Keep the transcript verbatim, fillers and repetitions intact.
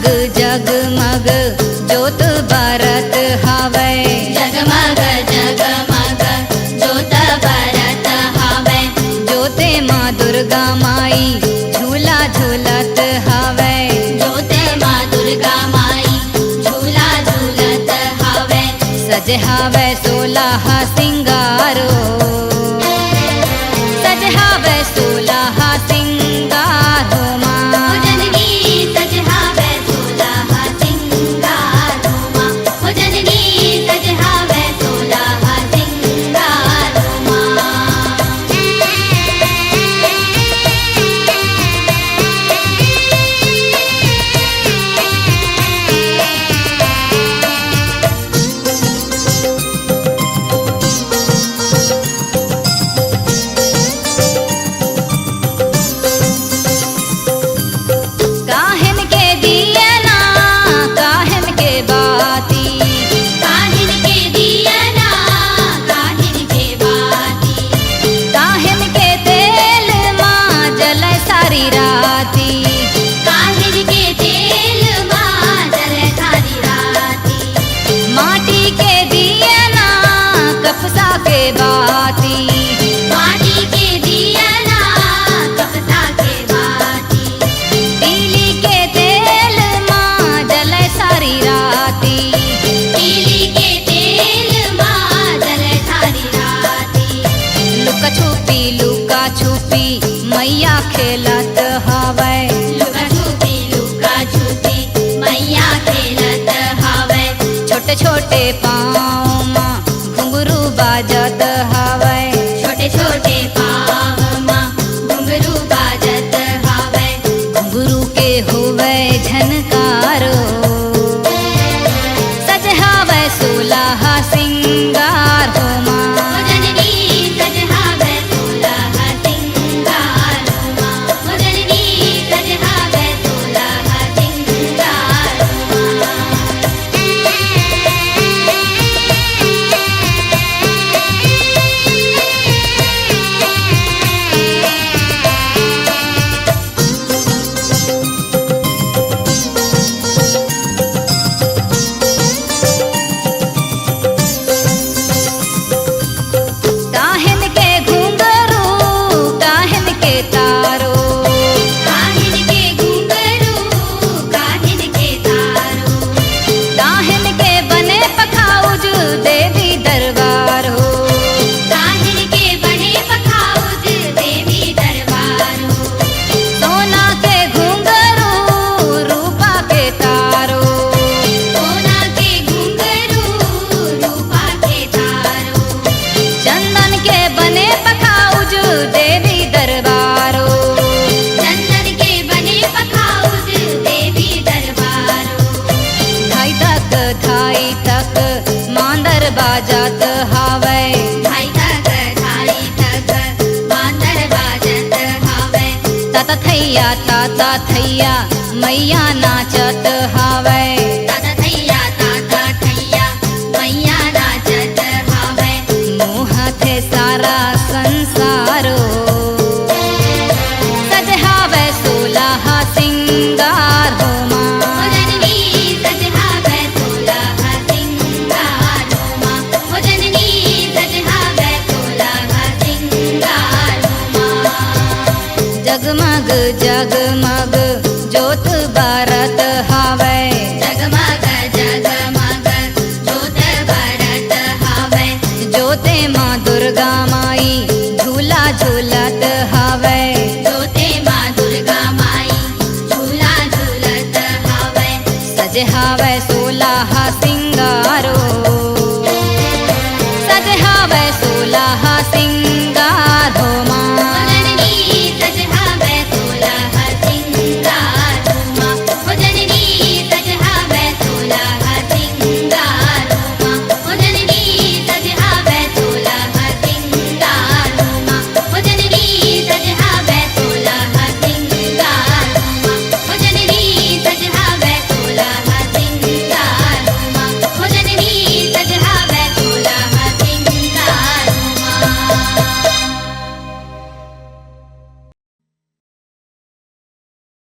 जगमग जोत बरत हावय। जगमग जगमग जोत बरत हावय। जोते माँ दुर्गा माई झूला झूलत हावय। जोते माँ दुर्गा माई झूला झूलत हावय। सजे हावय सोलह सिंगारो। सजे हावय सोलह सिंगारो माँ। ओ जननी सजे हावय सोलह सिंगारो माँ। ओ जननी सजे हावय सोलह सिंगारो माँ। काहेन के दिया ना, काहेन के बाती। काहेन के दिया ना, काहेन के बाती। काहेन के तेल मा जलय सारी राती। काहेन के तेल मा जलय सारी राती। माटी के दिया ना, कपसा के बाती। माटी के दिया ना, कपसा के बाती। तीली के तेल मा जलय सारी राती। तीली के तेल मा जलय सारी राती। लुका छुपी, लुका छुपी, मैया खेलत हावय। लुका छुपी, लुका छुपी, मैया खेलत हावय। छोटे छोटे पाँव मा घुंघरू बाजत हावय। छोटे छोटे पाँव मा घुंघरू बाजत हावय। घुंघरू के होवय झनकारो। सजे हावय सोलह सिंगारो माँ। ओ जननी सजे हावय सोलह सिंगारो माँ। ओ जननी सजे हावय सोलह सिंगारो माँ। काहेन के घुंघरू, काहेन के तारो। काहेन के घुंघरू, काहेन के तारो। काहेन के बने पखाउज देवी दरबार हो। काहेन के बने पखाउज देवी दरबार हो। सोना के घुंघरू, रूपा के तारो। सोना के घुंघरू, रूपा के तारो। चंदन के बने पखाउज देवी दरबारो। चंदन के बने पखाउज देवी दरबारो। धाई तक, धाई तक मांदर बाजत हावय। धाई तक, धाई तक मांदर बाजत हावय। ताता थैया, ताता थैया मैया नाचत हावय। ताता थैया, ताता थैया मैया नाचत हावय। मोहथे सारा संसारो। सजे हावय सोलह सिंगारो माँ। ओ जननी सजे हावय सोलह सिंगारो माँ। ओ जननी सजे हावय सोलह सिंगारो माँ। जगमग जगमग जोत बरत हावय। जगमग जगमग जोत बरत हावय। जोते माँ दुर्गा माई झूला झूलत हावय। जोते माँ दुर्गा माई झूला झूलत हावय। सजे हावय सोलह सिंगारो।